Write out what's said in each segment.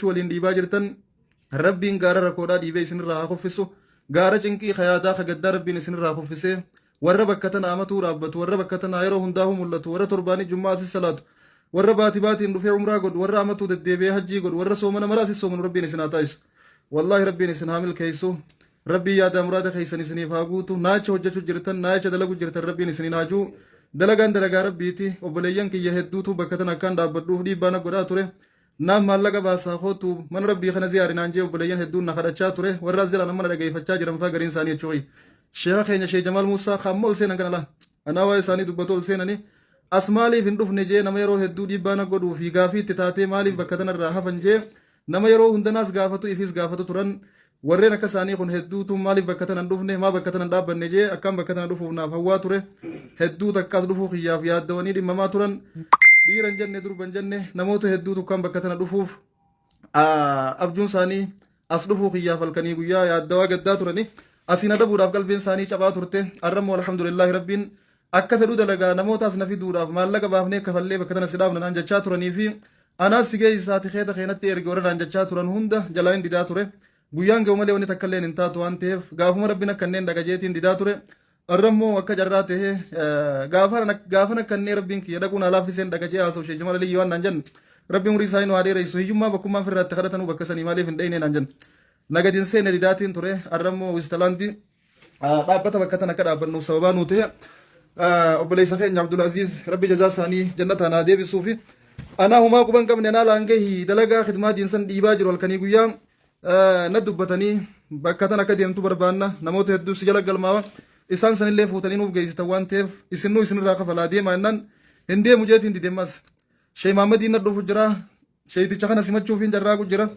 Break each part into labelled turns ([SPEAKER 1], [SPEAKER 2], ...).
[SPEAKER 1] Waliin dhiibaa jirtan Rabbiin gaara rakoodhaa dhiibee isinirraa haa kuffisu. Gaara cinqii ka yaadaa ka gaddaa Rabbiin isinirraa kuffisee warra bakka tana amatuu dhaabbatu, warra bakka tanaa yeroo hundaahuu mul'atu, warra torbaanii jummaa asis salaatu, warra baati baatiin dhufee umraa godhu, warra amatuu deddeebi'ee hajjii godhu, warra soomana mara asis soomanu Rabbiin isin haa taasisu. Wallaahi Rabbiin isin haa milkeessu. Rabbiin yaadaa muraada keessan isiniif haa guutu. Naacha hojjechuu jirtan, naacha dalagu jirtan Rabbiin isiniin haa juu. Dalagaan dalagaa Rabbiiti. Obboleeyyan kiyya hedduutu bakka tana akkaan dhaabbadhuuf dhiibbaa na godhaa ture. Naaf maallaqa baasaa koottu mana Rabbii kana ziyaari naan jee obboleeyyan hedduun na kadhachaa ture. Warra as jalaan amma na dhageeffachaa jiran faa gariin isaanii jechuu kiyya. Sheekha keenya Sheekh Jamaal Muusaa ka amma ol seenan kana laa. Anaa waa'ee isaanii dubbatu ol seenanii as maaliif hin dhufne jee nama yeroo hedduu dhiibbaa na godhuu fi gaafii itti taatee maaliif bakka tanarraa hafan jee nama yeroo hundanaas gaafatu ifiis gaafatu turan. Warreen akka isaanii kun hedduutu maaliif bakka tana hin dhufne, maa bakka tana hin dhaabbanne jee akkaan bakka tana dhufuuf naaf hawwaa ture. Hedduu takkaas dhufuu kiyyaaf yaaddawanii dhimmamaa turan. Dhiira hin jenne, durba hin jenne, namoota hedduutu akkaan bakka tana dhufuuf abjuun isaanii as dhufuu kiyyaaf halkanii guyyaa yaaddawaa gaddaa turani. Asiin adabuudhaaf qalbiin isaanii cabaa turte. Arrammoo alhamdulillaahi Rabbiin akka fedhu dalagaa namootaas na fiduudhaaf maallaqa baafnee kafallee bakka tana si dhaabna naan jechaa turanii fi anaas si geessaa tikeeta keenatti erge warra naan jechaa turan hunda jalaa hin didaa ture. Guyyaan ga'u malee wanni takka illeen hin taatu waan ta'eef gaafuma Rabbiin akka inneen dhaqa jeetiin didaa ture. Arra immoo akka carraa ta'ee gaafan akka innee Rabbiin kiyya dhaquu naa laaffiseen dhaqa jee haasa'u Sheek Jamaal Aliyyi waan naan jennu Rabbi umurii isaanii nu haa dheeressu, hiyyummaa bakkummaan firraatti kadhatanuu bakka sanii maaliif hin dhayne naan jennu. Na gadi hin seenne didaatiin ture. Arra immoo Wistalaandii dhaabbata bakka tana akka dhaabbannuuf sababaa nuu ta'e obboleessa keenya Abdulaziz Rabbi jazaa isaanii jannataan haa deebisuu fi anaa humaa quban qabne anaa laangahi dalagaa khidmaa diinsan dhiibaa jiru halkanii guyyaa na dubbatanii bakka tana akka deemtu barbaanna, namoota hedduu si jala galmaawa, isaan sanillee fuutanii nuuf geessitan waan ta'eef isinnuu isinirraa kafalaa deemaa jennaan hin deemu jeetiin didemmas. Sheey Mahammadiin na dhufu jira. Sheeyticha kana simachuufiin carraaqu jira.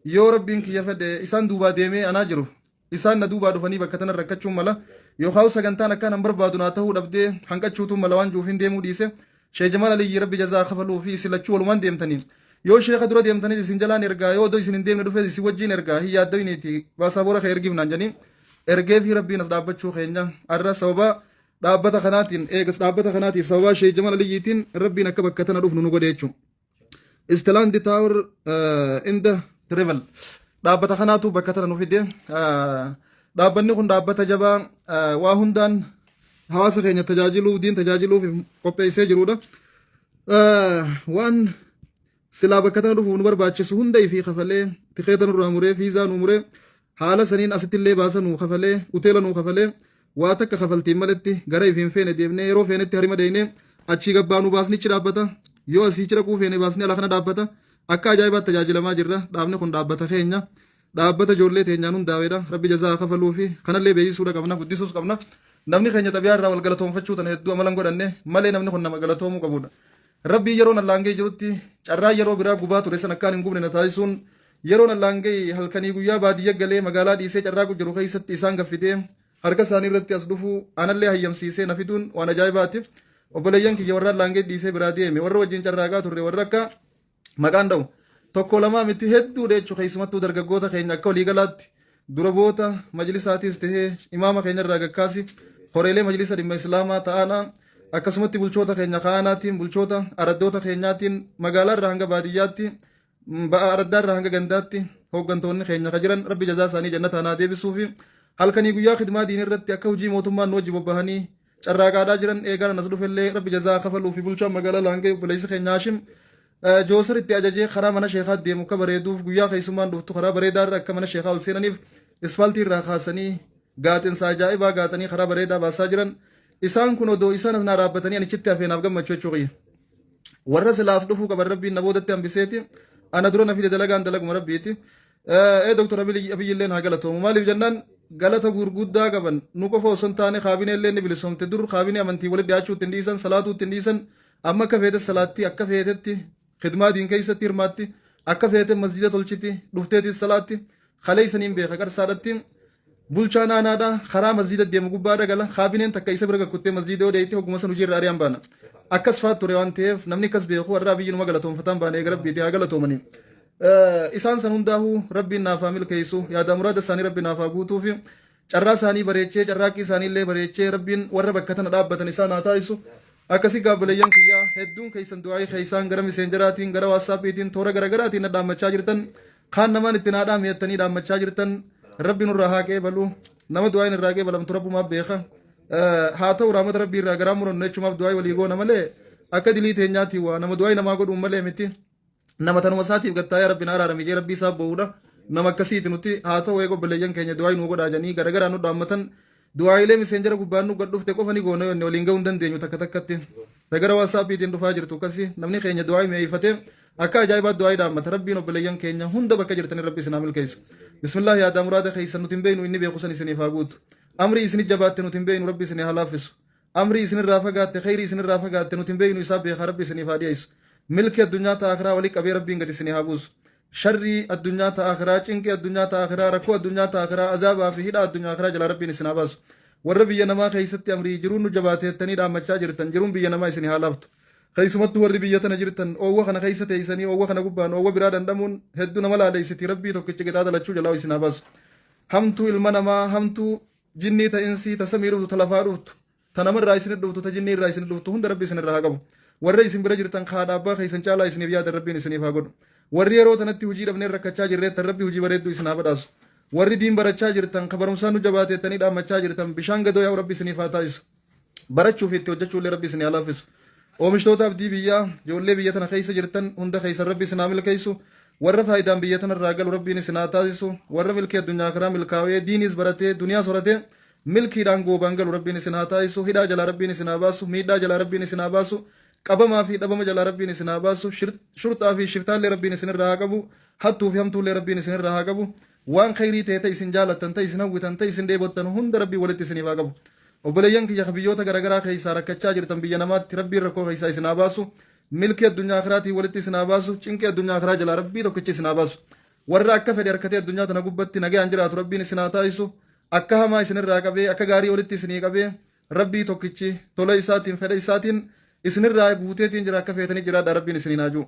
[SPEAKER 1] Yoo Rabbiin kiyya fedhe isaan duubaa deemee anaa jiru. Isaan na duubaa dhufanii bakka tana rakkachuun mala. Yookaan sagantaan akkaan an barbaadu naa tahuu dhabdee hanqachuutu mala waan juufiin deemuu dhiise. Sheekh Jamaal Aliyyi Rabbi jazaa kafaluu fi isin lachuu walumaan deemtanii. Yoo sheekha dura deemtanis isin jalaan ergaa, yoo odoo isin hin deemne dhufes isin wajjiin ergaa, hin yaaddawiniiti baasaabora kee ergiif naan jedhanii ergee fi Rabbiin as dhaabbachuu keenya arra sababa dhaabbata kanaatiin, eegas dhaabbata kanaatiin sababa Sheekh Jamaal Aliyyiitiin Rabbiin akka bakka tana dhufnu nu godhe jechuudha. Istilaandi Tour and Travel dhaabbata kanaatu bakka tana nu fide. Dhaabbanni kun dhaabbata jabaa waa hundaan hawaasa keenya tajaajiluuf, diin tajaajiluuf qopheessee jirudha. Waan silaa bakka tana dhufuuf nu barbaachisu hunda ifii kafalee, tikeeta nurraa muree, fiizaa nu muree, haala saniin asitti illee baasa nuu kafalee, hoteela nuu kafalee, waa takka kafaltiin maletti gara ifiin feene deemnee yeroo feenetti harima deeynee achii gabbaanu baasnichi dhaabbata. Yoo asiichi dhaquu feene baasni ala kana dhaabbata. Akka ajaa'ibaatti tajaajilamaa jirra. Dhaabni kun dhaabbata keenya, dhaabbata ijoollee teenyaan hundaa'edha. Rabbi jazaa kafaluu fi kanallee beeksisuudha qabna, guddisuus qabna. Namni keenya xabiyaa irraa wal galatoonfachuu tana hedduu amalan godhanne malee namni kun nama galatoomuu qabudha. Rabbii yeroon allaangee jirutti carraa yeroo biraa gubaa ture san akkaan hin gubne na taasisuun, yeroon allaangee halkanii guyyaa baadiyya galee magaalaa dhiisee carraaqu jiru keessatti isaan gaffitee harka isaanii irratti as dhufuu anallee hayyamsiisee na fiduun waan ajaa'ibaati. Obboleeyyan kiyya warra allaangee dhiisee biraa deeme, warra wajjin carraaqaa turre, warra akka maqaan dha'u tokko lamaa miti hedduudha jechuudha. Keessumattuu dargaggoota keenya akka waliigalaatti dura bu'oota majlisaatis tahee imaama keenya irraa gakkaasi horeelee majlisa dhimma islaamaa ta'aanaa, akkasumatti bulchoota keenya kaanaatiin, bulchoota araddoota keenyaatiin, magaalaa irraa hanga baadiyyaatti, ba'aa araddaa irraa hanga gandaatti hooggantoonni keenya ka jiran Rabbi jazaa isaanii jannataan haa deebisuu fi halkanii guyyaa khidmaa diinii irratti akka hojii mootummaan nu wajji bobbahanii carraaqaadhaa jiran. Eegaan as dhufellee Rabbi jazaa kafaluu fi bulchaan magaalaa Laangee obboleessi keenya Haashim Joosar itti ajajee karaa mana sheekaa deemu akka bareeduuf, guyyaa keessummaan dhuftu karaa bareedaa irra akka mana sheekaa ol seenaniif ispaaltii irraa kaasanii gaaxinsa ajaa'ibaa gaaxanii karaa bareedaa baasaa jiran. Isaan kun odoo isaan as naa dhaabbatanii anichitti hafeenaaf gammachuu jechuu kiyya. Warra silaas dhufuu qaban Rabbiin na boodatti hambiseeti ana dura na fide. Dalagaan dalaguma Rabbiiti. Ee, Dr. Abiy illeen haa galatoomu. Maaliif jennaan galata gurguddaa qaban. Nu qofa osoo hin taane kaabinee illee ni bilisoomte. Dur kaabinee amantii walitti dhiyaachuu ittiin dhiisan, salaatuu ittiin dhiisan. Amma akka feete salaatti, akka feetetti khidmaa diin keessatti hirmaatti, akka feete masjida tolchiti, dhufteetis salaatti. Kaleessaniin beeka, qarsaadhatti bulchaan aanaadha karaa masjida deemu gubbaadha gala, kaabineen takka isa bira gakkuttee masjida yoo deeyte hogguma san hojiirra ari'an baana. Akkas faat ture waan ta'eef namni akkas beeku warra Abiyyi numa galatoonfataan baana. Eega Rabbiiti, haa galatoomanii. Isaan san hundaahuu Rabbiin naaf haa milkeessu, yaada muraada isaanii Rabbi naaf haa guutuu fi carraa isaanii bareechee, carraaqqii isaanii illee bareechee, Rabbiin warra bakka tana dhaabbatan isaan haa taasisu. Akkasii gaabboleeyyan kiyyaa hedduun keessan du'aa'ii keessaan gara miseenjaraatiin, gara waatsaappiitiin, toora garaagaraatiin na dhaammachaa jirtan. Kaan namaan itti naa dhaami jettanii dhaammachaa jirtan, Rabbi nurraa haa qeebalu. Nama du'aayin irraa qeebalamtu Rabbumaaf beeka. Haa ta'u, rahmata Rabbii irraa garaa murannu jechumaaf du'aayii walii goona malee akka dilii teenyaatii waa nama du'aayii namaa godhuun malee miti. Nama tanuma isaatiif gattaa'ee Rabbi na araarami jee Rabbii isaa boo'uudha. Nama akkasiiti nuti. Haa ta'u, eega obboleeyyan keenya du'aayii nuu godhaa jedhanii garagaraa nu dhaammatan, du'aayilee miseenjara gubbaan nu gad dhufte qofa ni goona yoo inni waliin ga'uu hin dandeenyu. Takka takkatti ta gara WhatsAppiitiin dhufaa jirtu akkasi. Namni keenya du'aayii mi'eeffatee akka ajaa'ibaa du'aayii dhaammata. Rabbiin obboleeyyan keenya hunda bakka jirtanii Rabbi isin haa milkeessu. Bismillah, yaadaa muraada keessan nuti hin beeknu, inni beeku san isiniif haa guutu. Amrii isinit jabaatte nuti hin beeknu, Rabbi isinii haa laaffisu. Amrii isinirraa fagaatte, kheyrii isinirraa fagaatte nuti hin beeknu, isaa beekaa, Rabbi isiniif haa dhiyeessu. Milkii addunyaa ta akhiraa wali qabee Rabbiin gad isinii haa buusu. Sharrii addunyaa ta akhiraa, cinqii addunyaa ta akhiraa, rakkoo addunyaa ta akhiraa, azaabaa fi hidhaa addunyaa akhiraa jalaa Rabbiin isin haa baasu. Warra biyya namaa keessatti amrii jiruun nu jabaate jettanii dhaammachaa jirtan, jiruun biyya namaa isinii haa laaftu. Keessumattuu warri biyya tana jirtan, oowwa kana keessa teessanii oowwa kana gubbaan oowwa biraa dhandhamuun hedduu nama laaleessiti. Rabbii tokkicha qixaaxa lachuu jalaa isin haa baasu. Hamtuu ilma namaa, hamtuu jinnii, ta insii, ta samii dhuftu, ta lafaa dhuftu, ta namarraa isin dhuftu, ta jinnii irraa isin dhuftu hunda Rabbi isin irraa haa qabu. Warra isin bira jirtan haadha abbaa keessan caalaa isiniif yaadan Rabbiin isiniif haa godhu. Warri yeroo tanatti hojii dhabnee rakkachaa jirreettan, Rabbi hojii bareedduu isin haa badhaasu. Warri diin barachaa jirtan, ka barumsaan nu jabaateettanii dhaammachaa jirtan, bishaan gadoo yaa'u Rabbi isiniif haa taasisu. Barachuu fi itti hojjechuu illee Rabbi isin haa laaffisu. Oomishtoota abdii biyyaa, ijoollee biyya tana keessa jirtan hunda keessan Rabbi isin haa milkeessu. Warra faayidaan biyya tanarraa galu Rabbiin isin haa taasisu. Warra milkii addunyaa akiraa milkaa'ee, diiniis baratee, duniyaas horatee, milkiidhaan goobaan galu Rabbiin isin haa taasisu. Hidhaa jalaa Rabbiin isin haa baasu. Miidhaa jalaa Rabbiin isin haa baasu. Qabamaa fi dhabama jalaa Rabbiin isin haa baasu. Shurxaa fi shiftaallee Rabbiin isinirraa haa qabu. Hattuu fi hamtuullee Rabbiin isinirraa haa qabu. Waan khayrii ta'e, ta isin jaalattan, ta isin hawwitan, ta isin dheebottan hunda Rabbiin walitti isiniif haa qabu. Obboleeyyan kiyya ka biyyoota garagaraa keessaa rakkachaa jirtan, biyya namaatti Rabbiin rakkoo keessaa isin haa baasu. Milkii addunyaa akiraatiin walitti isin haa baasu. Cinqii addunyaa akiraa jalaa Rabbii tokkichi isin haa baasu. Warra akka fedhe harkatee addunyaa tana gubbatti nagayaan jiraatu Rabbiin isin haa taasisu. Akka hamaa isinirraa qabee akka gaarii walitti isinii qabee, Rabbii tokkichi tola isaatiin, fedha isaatiin isinirraa guuteetiin jira, akka feetanii jiraadha Rabbiin isiniin haa jiru.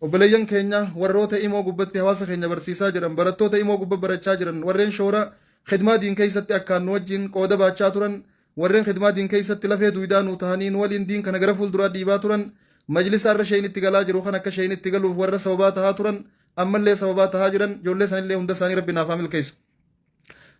[SPEAKER 1] Obboleeyyan keenya warroota imoo gubbatti hawaasa keenya barsiisaa jiran, barattoota imoo gubba barachaa jiran, warreen shoora khidmaa diin keessatti akkaan nu wajjin qooda baachaa turan, warreen khidmaa diin keessatti lafee duwidaa nu tahanii nu waliin diin kana gara fuulduraa dhiibaa turan, majlisa irra sheeyni itti galaa jiru kan akka sheeyni itti galuuf warra sababaa tahaa turan, ammallee sababaa tahaa jiran, ijoollee sanillee hunda isaanii Rabbi naaf haa milkeessu.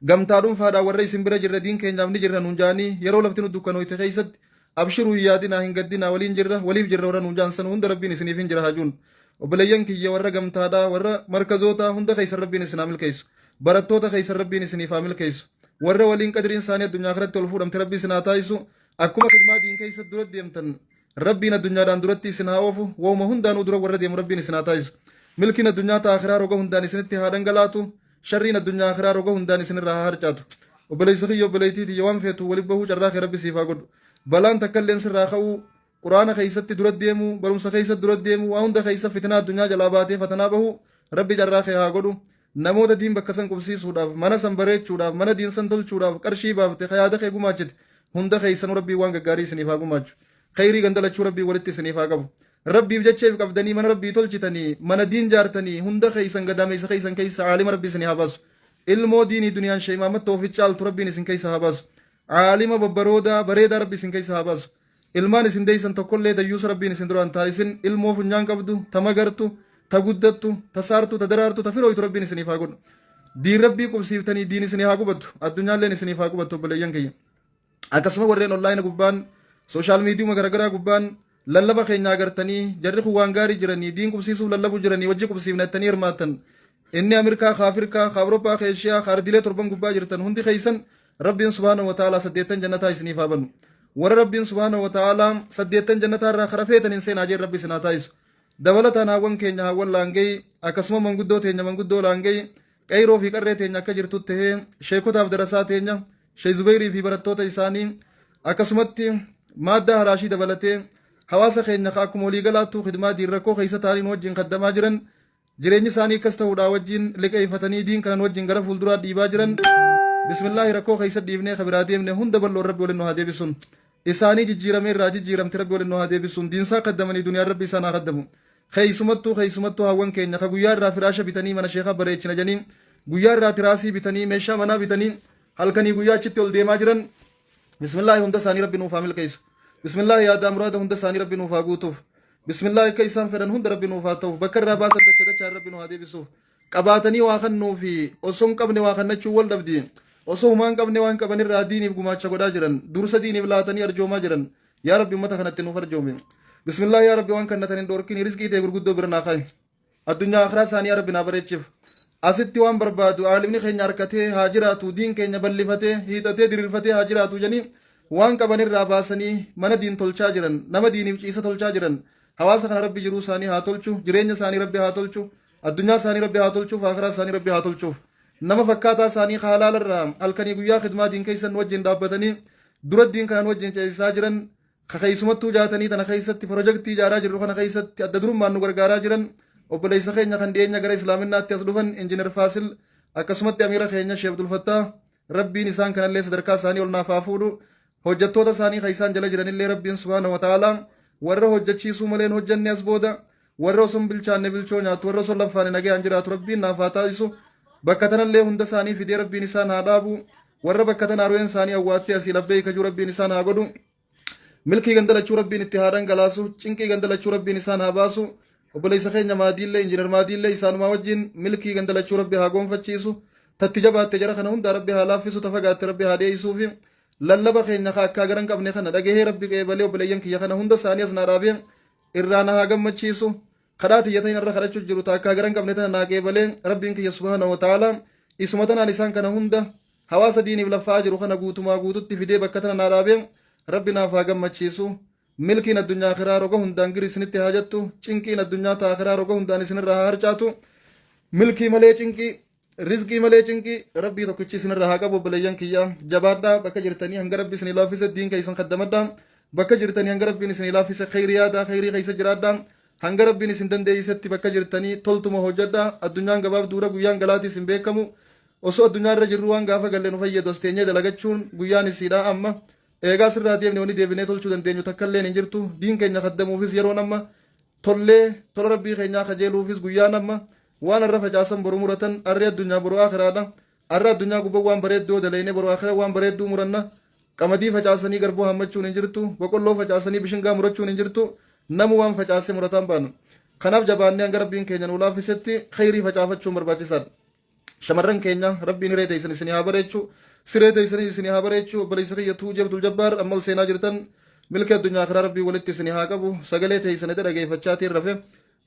[SPEAKER 1] Gamtaa dhuunfaadhaan warra isin bira jirra, diin keenyaaf ni jirra nuun jaanii, yeroo lafti nu dukkanooyte keessatti abshiruu, hin yaadinaa, hin gaddinaa, waliin jirra, waliif jirra warra nuun jaan san hunda Rabbiin isiniif hin jira hajuun. Obboleeyyan kiyya warra gamtaadhaa, warra markazootaa hunda keessan Rabbiin isin haa milkeessu. Barattoota keessan Rabbiin isiniif haa milkeessu. Warra waliin qadriin isaanii addunyaa kanatti ol fuudhamte Rabbi isin haa taasisu. Akkuma khidmaa diin keessatti dura deemtan Rabbiin addunyaadhaan duratti isin haa oofu. Wauma hundaanuu dura warra deemu Rabbiin isin haa taasisu. Milkiin addunyaa ta akhiraa roga hundaan isinitti haa dhangalaatu. Sharriin addunyaa akhiraa roga hundaan isinirraa haa harcaatu. Obboleessa kiyya, obboleettii tiyya, waan feetu wali bahuu carraa kee Rabbi siif haa godhu. Balaan takka illeen sirraa ka'uu, Quraana keessatti dura deemuu, barumsa keessatti dura deemuu, waa hunda keessa fitinaa addunyaa jalaa baatee fatanaa bahuu Rabbi carraa kee haa godhu. Namoota diin bakka san qubsiisuudhaaf, mana san bareechuudhaaf, mana diin san tolchuudhaaf qarshii baafte, ka yaada kee gumaachite hunda keessanuu Rabbiin waan gaggaarii isiniif haa gumaachu. Kheyrii ganda lachuu Rabbiin walitti isiniif haa qabu. Rabbiif jecheef qabdanii mana Rabbii tolchitanii, mana diin jaartanii, hunda keessan gadaameessa keessan keessa aalima Rabbi isinii haa baasu. Ilmoo diinii duniyaan sheeymaamatta ofi caaltu Rabbiin isin keessa haa baasu. Aalima babbaroodaa bareedaa Rabbi isin keessa haa baasu. Ilmaan isin deeysan tokkollee dayyuusa Rabbiin isin duraan taasisin. Ilmoo funyaan qabdu, ta magartu, ta guddattu, ta saartu, ta daraartu, ta firooytu Rabbiin isiniif haa godhu. Diin Rabbii qubsiiftanii diin isinii haa qubattu. Addunyaalleen isiniif haa qubattu, obboleeyyan kiyya. Akkasuma warreen onlaayina gubbaan, sooshaal miidiyuma garaagaraa gubbaan lallaba keenya agartanii, jarri kun waan gaarii jiranii, diin qubsiisuuf lallabu jiranii, wajji qubsiifna jettanii hirmaattan. Inni Ameerikaa, ka Afrikaa, ka Awurooppaa, ka Eeshiyaa, ka ardiilee torban gubbaa jirtan hundi keessan Rabbiin subhaanahu wa ta'aalaa saddeettan jannataa isiniif haa banu. Warra Rabbiin subhaanahu wa ta'aalaa saddeettan jannataa irraa kara feetan hin seenaa jeen Rabbi isin haa taasisu. Dabalataan haawwan keenya, haawwan laangee, akkasuma manguddoo teenya, manguddoo laangee, qeyroo fi qarree teenya akka jirtu tahee, sheekotaaf darasaa teenya, Sheek Zubeyrii fi barattoota isaanii, akkasumatti maaddaa haraashii dabalatee hawaasa keenya ka akkuma waliigalaattuu khidmaa diin rakkoo keessa ta'anii nu wajjin kaddamaa jiran, jireenyi isaanii akkas ta'uudhaa wajjin liqeeffatanii diin kanan wajjin gara fuulduraa dhiibaa jiran, bismillaahi, rakkoo keessa dhiibnee ka biraa deemne hunda bal'oon Rabbi waliin nu haa deebisuun. Isaanii jijjiiramee irraa jijjiiramte Rabbi waliin nu haa deebisuun. Diinsaa kaddamanii duniyaan Rabbi isaan haa kaddamu. Keessumattuu hawwan keenya ka guyyaa irraa firaasha bitanii mana sheekaa bareechina jedhanii, guyyaa irraa tiraasii bitanii, meeshaa manaa bitanii, halkanii guyyaa achitti ol deemaa jiran, bismillaahi, hunda isaanii Rabbi nuuf haa milkeessu. Bismillaahi, yaadaa muraada hunda isaanii Rabbi nuuf haa guutuuf. Bismillaahi, akka isaan fedhan hunda Rabbi nuuf haa ta'uuf. Bakka irraa baasan dacha dachaan Rabbi nu haa deebisuuf. Qabaatanii waa kannuu fi osoo hin qabne waa kannachuun wal dhabdi. Osoo humaa hin qabne waan qaban irraa diiniif gumaacha godhaa jiran. Dursa diiniif laatanii arjoomaa jiran. Yaa Rabbi, ummata kanatti nuuf arjoomi. Bismillah, yaa Rabbi, waan kannatan hin dhoorkini, rizqii ta'e gurguddoo bira naa kaa'i. Addunyaa akhiraa isaanii yaa Rabbi naa bareechiif. Asitti waan barbaadu aalimni keenya harkatee haa jiraatu, diin keenya bal'ifatee hiixatee diriirfatee haa jiraatu jedhanii waan qaban irraa baasanii mana diin tolchaa jiran, nama diiniif ciisa tolchaa jiran. Hawaasa kana Rabbi jiruu isaanii haa tolchu, jireenya isaanii Rabbi haa tolchu, addunyaa isaanii Rabbi haa tolchuuf, akhiraa isaanii Rabbi haa tolchuuf. Nama fakkaataa isaanii halaala irraa halkanii guyyaa khidmaa diin keessan wajjin dhaabbatanii dura diin kanan wajjin ceesisaa jiran, ka keessumattuu jaatanii tana keessatti pirojektii ijaaraa jirru kana keessatti adda durummaan nu gargaaraa jiran, obboleessa keenya kan dhiyeenya gara islaaminaatti as dhufan Injiinar Faasil, akkasumatti amiira keenya Sheekh Abdul Fattaa, Rabbiin isaan kanallee sadarkaa isaanii ol naaf haa fuudhu. Hojjettoota isaanii kan isaan jala jiranillee Rabbiin subhaanahu wa ta'aalaa warra hojjechiisuu malee hin hojjenne, as booda warra osoo hin bilchaanne bilchoo nyaatu, warra osoo laffaane nagayaan jiraatu Rabbiin naaf haa taasisu. Bakka tanallee hunda isaanii fidee Rabbiin isaan haa dhaabu. Warra bakka tana ru'een isaanii awwaattee asii labbee kajuu Rabbiin isaan haa godhu. Milkii gandalachuu Rabbiin itti haa dhangalaasu. Cinqii gandalachuu Rabbiin isaan haa baasu. Obboleessa keenya Maadiillee, Injiinar Maadiillee isaanumaa wajjin milkii gandalachuu Rabbi haa gonfachiisu. Tatti jabaatte jara kana hundaa Rabbi haa laaffisu, ta fagaatte Rabbi haa dhiyeessuufi. Lallaba keenya ka akkaa garan qabne kana dhagahee Rabbi qeebalee obboleeyyan kiyya kana hunda isaanii as naa dhaabee irraa na haa gammachiisu. Kadhaa tiyya ta'in irra kadhachuu jiru ta akkaa garan qabne tana naa qeebalee Rabbiin kiyya subhaanahu wa ta'aalaa isuma tanaan isaan kana hunda hawaasa diiniif laffa'aa jiru kana guutumaa guututti fidee bakka tana naa dhaabee Rabbi naaf haa gammachiisu. Milkiin addunyaa akiraa roga hundaan giri isinitti haa jettu. Cinqiin addunyaa ta akiraa roga hundaan isinirraa haa harcaatu. Milkii malee cinqii, rizqii malee cinqii Rabbii tokkichi isinirraa haa qabu. Obboleeyyan kiyya, jabaadhaa bakka jirtanii hanga Rabbi isinii laaffise diin keessan kaddamadhaa. Bakka jirtanii hanga Rabbiin isinii laaffise kheyrii yaadaa, kheyrii keessa jiraadhaa. Hanga Rabbiin isin dandeessisetti bakka jirtanii toltuma hojjedhaa. Addunyaan gabaabduudha, guyyaan galaatiis hin beekamu. Osoo addunyaa irra jirru waan gaafa galle nu fayyadu as teenyee dalagachuun guyyaan isiidha amma. Eegaa sirraa deemne wani deebinee tolchuu dandeenyu takka illeen hin jirtu. Diin keenya kaddamuufis yeroon amma, tollee tola Rabbii keenyaa kajeeluufis guyyaan amma. Waan arra facaasan boru muratan. Arri addunyaa, boru akhiraadha. Arra addunyaa gubbaa waan bareedduu daleeyne, boru akhira waan bareedduu muranna. Qamadii facaasanii garbuu hammachuun hin jirtu. Boqqolloo facaasanii bishingaa murachuun hin jirtu. Namu waan facaase murataan baanu. Kanaaf jabaannee hanga Rabbiin keenya nuu laaffisetti kheyrii facaafachuun barbaachisaadha. Shamarran keenya, Rabbiin hiree teessan isinii haa bareechu, siree teessanii isinii haa bareechu. Obboleessa kiyya Tuujii Abdul Jabbaar, amma ol seenaa jirtan, milkii addunyaa akiraa Rabbiin walitti isinii haa qabu. Sagalee teessan edda dhageeffachaatiin rafe.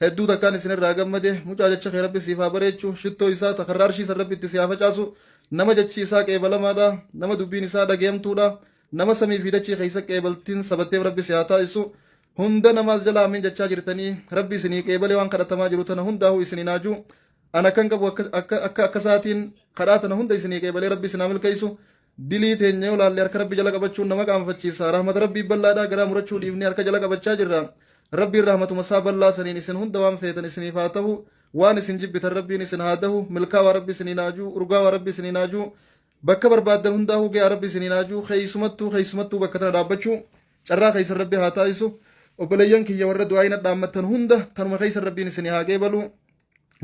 [SPEAKER 1] Hedduu takkaan isinirraa gammade. Mucaa, jecha kee Rabbi siif haa bareechu. Shittoo isaa takarra arshii san Rabbi itti si haa facaasu. Nama jechi isaa qeebalamaadha, nama dubbiin isaa dhageemtuudha, nama samii fi dachii keessa qeebaltiin sabatteef Rabbi si haa taasisu. Hunda namaas jala amiin jechaa jirtanii, Rabbi isinii qeebalee waan kadhatamaa jiru tana hundaa'uu isinii naajuu. Ana kan qabu akka akka akka akka isaatiin kadhaa tana hunda isinii qeebalee Rabbi isin haa milkeessu. Dilii teenya yoo laalle harka Rabbi jala qabachuun nama qaanfachiisa. Rahmata Rabbii bal'aadhaa garaa murachuu dhiifnee harka jala qabachaa jirra. Rabbiin rahmatuma isaa bal'aa saniin isin hunda waan feetan isiniif haa ta'u. Waan isin jibbitan Rabbiin isin haa dahu. Milkaawaa Rabbi isinii naajuu, urgaawaa Rabbi isinii naajuu, bakka barbaaddan hundaa'uu ga'aa Rabbi isinii naajuu. Keessumattuu keessumattuu bakka tana dhaabbachuu carraa keessan Rabbi haa taasisu. Obboleeyyan kiyya, warra du'aayina dhaammattan hunda tanuma keessan Rabbiin isinii haa qeebalu.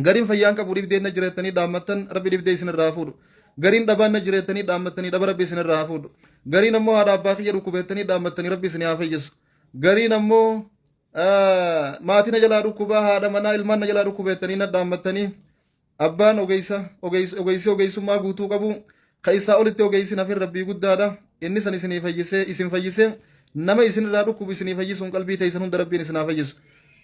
[SPEAKER 1] Gariin fayyaan qabu, dhibdeen na jireettanii dhaammattan, Rabbi dhibdee isin irraa haa fuudhu. Gariin dhabaan na jireettanii dhaammattanii, dhaba Rabbi isin irraa haa fuudhu. Gariin ammoo haadha abbaa kiyya dhukkubeettanii dhaammattanii, Rabbi isin haa fayyisu. Gariin ammoo maatii na jalaa dhukkubaa, haadha manaa, ilmaan na jalaa dhukkubeettanii na dhaammattanii, abbaan ogeessa ogeessi ogeessummaa guutuu qabu ka isaa olitti ogeessi nafin Rabbii guddaadha. Inni san isinii fayyisee, isin fayyisee, nama isin irraa dhukkubu isinii fayyisuun qalbii teessan hunda Rabbiin isin haa fayyisu.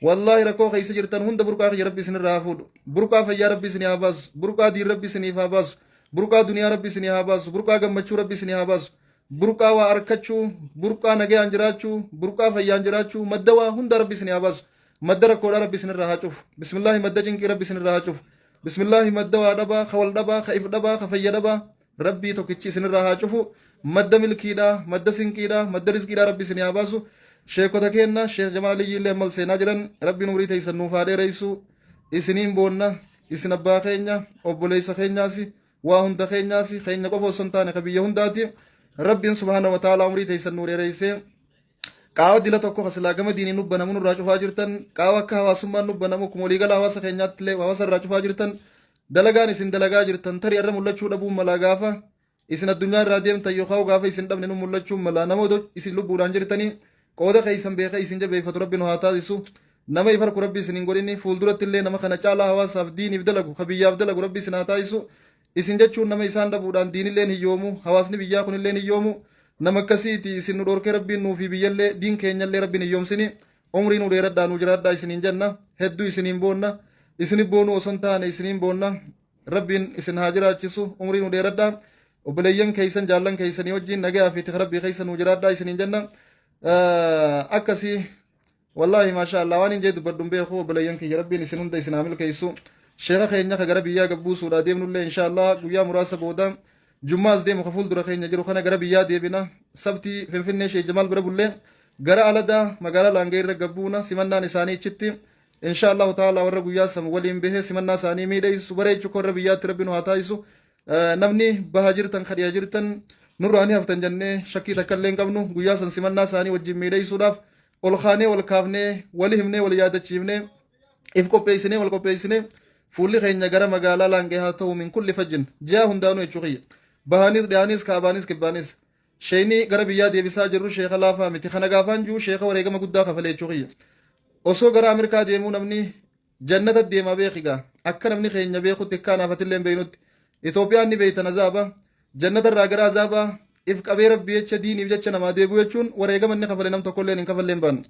[SPEAKER 1] Wallaahi, rakkoo keessa jirtan hunda burqaa kiyya Rabbi isin irraa haa fuudhu. Burqaa fayyaa Rabbi isinii haa baasu. Burqaa diin Rabbi isiniif haa baasu. Burqaa duniyaa Rabbi isinii haa baasu. Burqaa gammachuu Rabbi isinii haa baasu. Burqaa waa arkachuu, burqaa nagayaan jiraachuu, burqaa fayyaan jiraachuu, madda waa hunda Rabbi isinii haa baasu. Madda rakkoodhaa Rabbi isinirraa haa cufu. Bismillaahi, madda cinqii Rabbi isinirraa haa cufu. Bismillaahi, madda waa dhabaa, ka wal dhabaa, ka if dhabaa, ka fayya dhabaa Rabbii tokkichi isinirraa haa cufu. Madda milkiidhaa, madda sinqiidhaa, madda rizqiidhaa Rabbi isinii haa baasu. Sheekota keenna, Sheekh Jamaal Aliyyi illee ammal seenaa jiran, Rabbiin umurii teessan nuuf haa dheeressu. Isiniin boonna. Isin abbaa keenya, obboleessa keenyaasi, waa hunda keenyaasi, keenya qofa osoo hin taane ka biyya hundaati. Rabbiin subhaana wa ta'ala umurii teessan nuu dheereessee qaawa dila tokko ka silaa gama diiniin nubbanamu nurraa cufaa jirtan, qaawa akka hawaasummaan nubbanamu akkuma waliigala hawaasa keenyaatti illee hawaasa irraa cufaa jirtan. Dalagaan isin dalagaa jirtan tarii irra mul'achuu dhabuun malaa, gaafa isin addunyaa irraa deemtan yookaan gaafa isin dhabne nu mul'achuun malaa. Nama odoo isin lubbuudhaan jirtanii qooda keessan beekee isin jabeeffatu Rabbi nu haa taasisu. Nama if harku Rabbi isin hin godhini. Fuulduratti illee nama kana caalaa hawaasaaf diiniif dalagu, ka biyyaaf dalagu Rabbi isin haa taasisu. Isin jechuun nama isaan dhabuudhaan diinilleen hiyyoomu, hawaasni biyyaa kunilleen hiyyoomu. Nama akkasiiti isin nu dhoorkee Rabbiin nuu fi biyyallee diin keenyallee Rabbiin hiyyoomsini. Umrii nu dheeradhaa, nu jiraadhaa isiniin jenna. Hedduu isiniin boonna. Isinif boonuu osoo hin taane isiniin boonna. Rabbiin isin haa jiraachisu. Umrii nu dheeradhaa. Obboleeyyan keessan, jaallan keessanii wajjin nagayaa fi tika Rabbii keessa nu jiraadhaa isiniin jenna. Akkasii wallaahi, maashaa Allah, waan hin jee dubbadhu hin beeku. Obboleeyyan kiyya, Rabbiin isin hunda isin haa milkeessu. Sheeka keenya ka gara biyyaa gabbuusuudhaa deemnullee, insha Allah, guyyaa muraasa booda jummaas deemu ka fuuldura keenya jiru kana gara biyyaa deebina. Sabtii Finfinnee Sheek Jamaal bira bullee gara Aladaa magaalaa Laangee irra gabbuuna. Simannaan isaanii ichitti, insha Allahu ta'ala, warra guyyaa san waliin bahee simannaa isaanii miidheessu bareechu warra biyyaatti Rabbi nu haa taasisu. Namni baha jirtan, kadhiya jirtan, nurraa ni haftan jennee shakkii takka illee hin qabnu. Guyyaa san simannaa isaanii wajjin miidheessuudhaaf ol kaanee, wal kaafnee, wali himnee, wal yaadachiifnee, if qopheessinee, wal qopheessinee, fuulli keenya gara magaalaa Laangee haa ta'u. Min kulli fajjin ji'a hundaanuu jechuu kiyya, bahaanis, dhiyaanis, kaabaanis, kibbaanis. Sheeyni gara biyyaa deebisaa jirru sheeka laafaa miti. Kana gaafaan jiru sheeka wareegama guddaa kafalee jechuu kiyya. Osoo gara Ameerikaa deemuu namni jannata deemaa beekigaa. Akka namni keenya beekutti, akka anaafatillee hin beeknutti, Itoophiyaan ni beeytan, azaaba. Jannata irraa gara azaabaa if qabee Rabbi jecha, diiniif jecha namaa deebi'u jechuun wareegama inni kafale nam tokkollee hin kafallee hin baanu.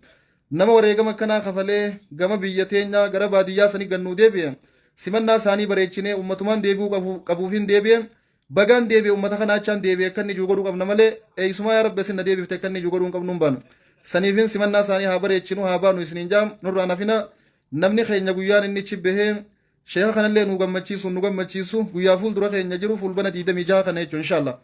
[SPEAKER 1] Nama wareegama akkanaa kafalee gama biyya teenyaa gara baadiyyaa sanii gannuu deebi'e, simannaa isaanii bareechinee, ummatumaan deebi'uu qabuufiin deebi'e, bagaan deebi'e, ummata kana achaan deebi'e akka inni ijuu godhuu qabna malee, eeysumaa yaa Rabbi asin na deebifte akka inni ijuu godhuu hin qabnu hin baanu. Saniifin simannaa isaanii haa bareechinu, haa baanu isiniin jaam. Nurraa nafina. Namni keenya guyyaan inni ichi bahee sheeka kanallee nu gammachiisu, nu gammachiisu guyyaa fuuldura keenya jiru Fulbana 26 kana jechuun, inshallah.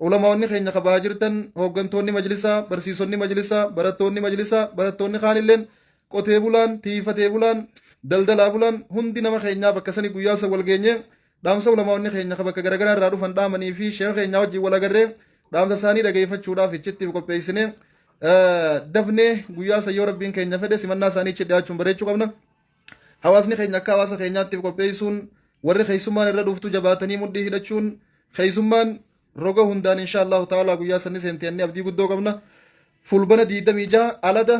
[SPEAKER 1] Ulamaawwanni keenya kabaa jirtan, hooggantoonni majlisaa, barsiisonni majlisaa, barattoonni majlisaa, barattoonni kaanilleen, qotee bulaan, tiifatee bulaan, daldalaa bulaan, hundi nama keenyaa bakka sani guyyaa san wal geenye, dhaamsa ulamaawwanni keenya ka bakka garagaraa irraa dhufan dhaamanii fi sheeka keenyaa wajjin wal agarree dhaamsa isaanii dhageeffachuudhaaf ichittiif qopheessinee, dafnee guyyaa san yoo Rabbiin keenya fedhe simannaa isaanii ichi dhiyaachuun bareechuu qabna. Hawaasni keenya akka hawaasa keenyaatti qopheessuun, warri keessummaan irra dhuftu jabaatanii mudhii hidhachuun, keessummaan roga hundaan insha Allahu ta'ala guyyaa sanni seenteenni abdii guddoo qabna. Fulbana 26 alada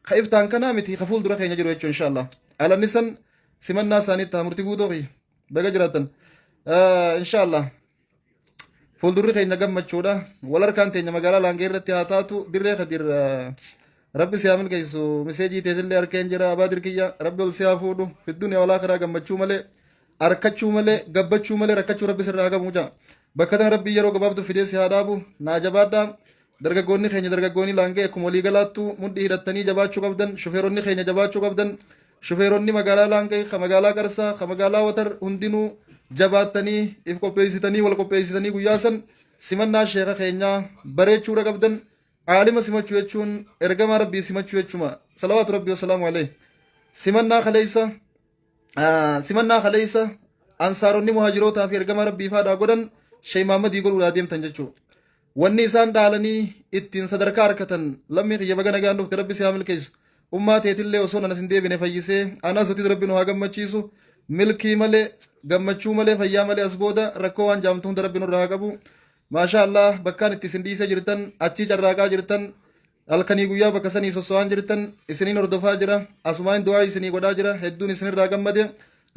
[SPEAKER 1] ka iftaan kanaa miti, ka fuuldura keenya jiru jechuun, insha Allah. Alanni san simannaa isaanii ta'a. Murtii guutoo kiyya baga jiraattan, insha Allah. Fuuldurri keenya gammachuudha. Wal harkaan teenya magaalaa Laangee irratti haa taatu. Dirree Kadir, Rabbi si haa milkeessu. Miseejii teetillee harkeen jira. Abaadir kiyya, Rabbi ol si haa fuudhu. Fi duniyaa wal akhiraa gammachuu malee, arkachuu malee, gabbachuu malee rakkachuu Rabbi sirraa haa qabu mucaa. Bakka tana Rabbi yeroo gabaabdu fidee si haa dhaabu. Naa jabaadhaa. Dargaggoonni keenya, dargaggoonni Laangee, akkuma walii galaattu mudhii hidhattanii jabaachuu qabdan. Shufeeronni keenya jabaachuu qabdan. Shufeeronni magaalaa Laangee, ka magaalaa Qarsaa, ka magaalaa Watar hundinuu jabaattanii if qopheessitanii, wal qopheessitanii guyyaa san simannaa sheeka keenyaa bareechuudha qabdan. Aalima simachuu jechuun ergamaa Rabbii simachuu jechuma. Salawaatu Rabbii wasalaamu alayhi. Simannaa kaleessa ansaaronni muhaajirootaa fi ergamaa Rabbii faadhaa godhan Sheey Mahammadii godhuudhaa deemtan jechuudha. Wanni isaan dhaalanii ittiin sadarkaa harkatan. Lammii kiyya, baga nagaan dhufte, Rabbi si haa milkeessu. Ummaa teetillee osoo nanas hin deebine fayyisee, anas atis Rabbi nu haa gammachiisu. Milkii malee, gammachuu malee, fayyaa malee as booda rakkoo waan jaamtu hunda Rabbi nurraa haa qabu. Maashaa Allah, bakkaan itti isin dhiisee jirtan, achii carraaqaa jirtan, halkanii guyyaa bakka sanii sosso'aan jirtan, isiniin hordofaa jira. Asumaan du'aa isinii godhaa jira. Hedduun isinirraa gammade.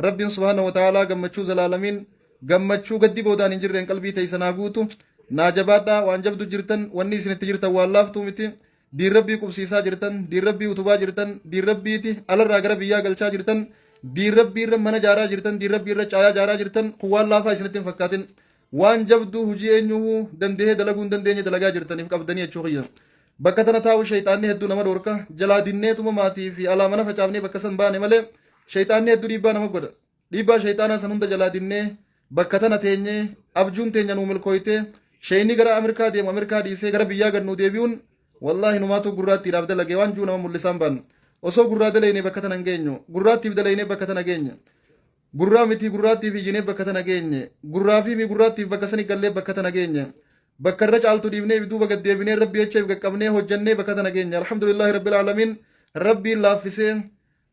[SPEAKER 1] Rabbiin subhaanahu wa ta'aalaa gammachuu zalaalamiin, gammachuu gaddi boodaan hin jirreen qalbii teessan haa guutu. Naa jabaadhaa, waan jabdu jirtan, wanni isinitti jirtan waan laaftuu miti. Diin Rabbii qubsiisaa jirtan, diin Rabbii utubaa jirtan, diin Rabbiiti alarraa gara biyyaa galchaa jirtan, diin Rabbii irra mana jaaraa jirtan, diin Rabbii irra caayaa jaaraa jirtan. Kun waan laafaa isinitti hin fakkaatin. Waan jabduu hujii eenyuhu dandahee dalaguu hin dandeenye dalagaa jirtaniif qabdanii jechuu kiyya. Bakka tana taa'u shayxaanni hedduu nama dhoorka. Jalaa dinneetuma maatii fi alaa mana facaafnee bakka san baane malee shayxaanni hedduu dhiibbaa nama godha. Dhiibbaa shayxaanaa san hunda jalaa dinnee bakka tana teenyee, abjuun teenya nuu milkooytee, sheeyni gara Ameerikaa deemu Ameerikaa dhiisee gara biyyaa gad nuu deebi'uun, wallaahi numaatu gurraattiidhaaf dalage waan juu nama mul'isaan baanu. Osoo gurraa dalaynee bakka tana hin geenyu. Gurraattiif dalaynee bakka tana geenye. Gurraa miti, gurraattiif iyyinee bakka tana geenye. Gurraa fi mi gurraattiif bakka sani gallee bakka tana geenye. Bakka irra caaltu dhiibnee duuba gad deebinee Rabbi jecha if qaqqabnee hojjannee bakka tana geenye. Alhamdulillaahi Rabbil Aalamiin, Rabbiin laaffisee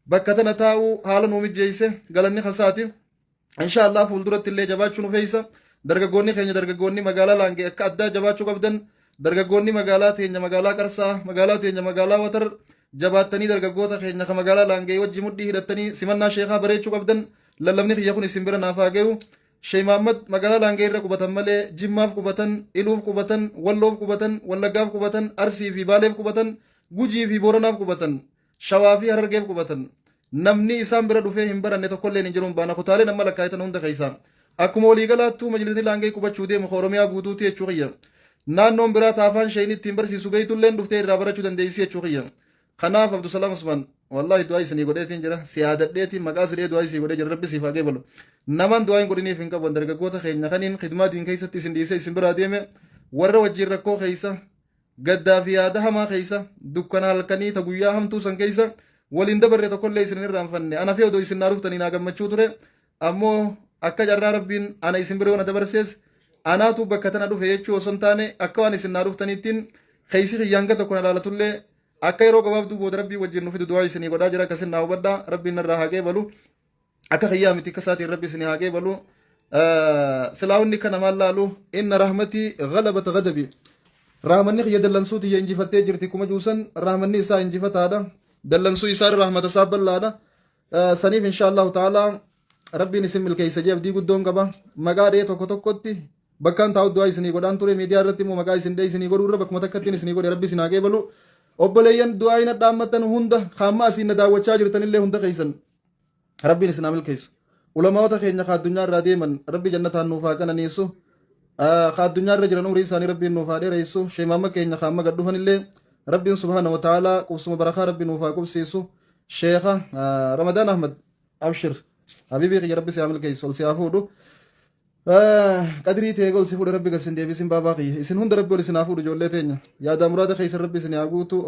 [SPEAKER 1] bakka tana taa'uu haala nuu mijjeeyse, galanni kasaati. Insha Allah fuulduratti illee jabaachuu nu feeysa. Dargaggoonni keenya, dargaggoonni magaalaa Laangee akka addaa jabaachuu qabdan. Dargaggoonni magaalaa teenya magaalaa Qarsaa, magaalaa teenya magaalaa Watar. Jabaattanii dargaggoota keenya ka magaalaa Laangee wajji mudhii hidhattanii simannaa sheekaa bareechuu qabdan. Lallabni kiyya kun isin bira naaf haa gayu. Sheey Mahammad magaalaa Laangee irra qubatan malee Jimmaaf qubatan, Iluuf qubatan, Walloof qubatan, Wallaggaaf qubatan, Arsii fi Baaleef qubatan, Gujii fi Booranaaf qubatan, Shawaa fi Harargeef qubatan. Namni isaan bira dhufee hin baranne tokkolleen hin jiruun baana kutaaleen amma lakkaa'itan hunda keessaa. Akkuma waliigalaattuu majlisni Laangee qubachuu deemu ka Oromiyaa guutuuti jechuu kiyya. Naannoon biraa taafaan sheeyni ittiin barsiisu beeytulleen dhuftee irraa barachuu dandeessi jechuu kiyya. Kanaaf Abdusalaam Usman, wallaahi du'aa isinii godheetiin jira. Si yaadadheetiin maqaa siree du'aa isii godhee jira. Rabbi siif haa qeebalu. Namaan du'aa hin godhiniif hin qabu. Dargaggoota keenya kaniin khidmaa diin keessatti isin dhiisee isin biraa deeme, warra wajjin rakkoo keessa, gaddaa fi yaada hamaa keessa, dukkana halkanii ta guyyaa hamtuu san keessa waliin dabarre tokkollee isin hin irraanfanne. Ana fi odoo isin naa dhuftanii naa gammachuu ture. Ammoo akka carraa Rabbiin ana isin bira yoo na dabarsees, anaatu bakka tana dhufe jechuu osoo hin taane, akka waan isin naa dhuftaniittiin keessi kiyya hanga tokko na laalatullee, akka yeroo gabaabduu booda Rabbii wajjin nu fidu du'aa isinii godhaa jira. Akkasin naa hubadhaa. Rabbiin narraa haa qeebalu. Akka kiyyaa miti, akka isaatiin Rabbi isinii haa qeebalu. Silaa wanni kana maal laalu, inna rahmatii ghalabat ghadabi, rahmanni kiyya dallansuu tiyya injifattee jirti. Kuma juusan rahmanni isaa injifataadha, dallansuu isaa irra rahmata isaa bal'aadha. Saniif insha Allahu ta'ala Rabbiin isin milkeessa jee abdii guddoon qaba. Maqaa dhee tokko tokkotti bakkaan taa'u du'aa isinii godhaan ture. Miidiyaa irratti immoo maqaa isin dhee isinii godhuu irra bakkuma takkattiin isinii godhe. Rabbi isin haa qeebalu. Obboleeyyan du'aa hin dhaammatan hunda, kaamma asiin na daawwachaa jirtanillee, hunda keessan Rabbiin isin haa milkeessu. Ulamaa'ota keenya ka addunyaa irraa deeman Rabbi jannataan nuuf haa qananiisu. Ka addunyaa irra jiran umrii isaanii Rabbiin nuuf haa dheeressu. Sheemaama keenya ka amma gad dhufanillee Rabbiin subhaana wa ta'ala qubsuma barakaa Rabbi nuuf haa qubsiisu. Sheekha Ramadaan Ahmad, abshir habiibii kiyya, Rabbi si haa milkeessu, ol si haa fuudhu. Qadrii ta'e ol si fuudhe, Rabbi gad sin deebisin. Baabaa kiyya, isin hunda Rabbi ol isin haa fuudhu. Ijoollee teenya yaadaa muraada keessan Rabbi isin haa guutu.